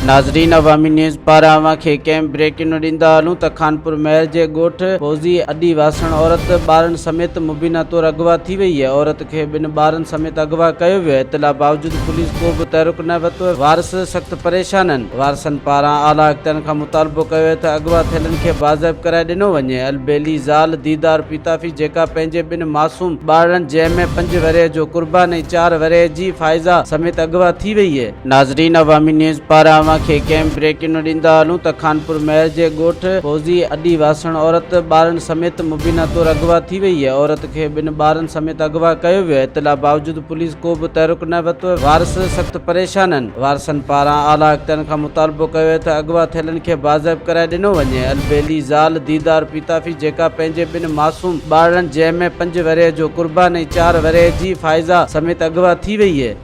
ناظرين عوامي نيوز پاران اوهان کي ڪنهن بريڪنگ ڏيندا هلون ته خانپور مهر جي ڳوٺ فوزي اڏي واسڻ عورت ٻارن سميت مبينا طور اغوا ٿي وئي آهي عورت کي ٻن ٻارن سميت اغوا ڪيو ويو اطلاع باوجود پوليس ڪو به تحرڪ نه ورتو وارث سخت پريشان آهن وارثن پاران اعليٰ اختيارين کان مطالبو ڪيو ويو ته اغوا ٿيلن کي بازياب ڪرائي ڏنو وڃي البيلي زال ديدار پيتافي جيڪا پنهنجي ٻن معصوم ٻارڙن جنهن ۾ پنج ورهيه جو قربان ۽ چار ورهيه جي فائزه سميت اغوا ٿي وئي آهي. ناظرين عوامي نيوز پاران اوهان کي ڪنهن بريڪنگ ڏيندا هلون ته خانپور مهر جي ڳوٺ فوزي اڏي واسڻ عورت ٻارن سميت مبينا طور اغوا ٿي وئي آهي عورت کي ٻن ٻارن سميت اغوا ڪيو ويو اطلاع باوجود پوليس ڪو به تحرڪ نه ورتو وارث سخت پريشان آهن وارثن پاران اعليٰ اختيارين کان مطالبو ڪيو ويو ته اغوا ٿيلن کي بازياب ڪرائي ڏنو وڃي البيلي زال ديدار پيتافي جيڪا پنهنجي ٻن معصوم ٻارڙن جنهن ۾ پنج ورهيه جو قربان ۽ چار ورهيه جي فائزه سميت اغوا ٿي وئي.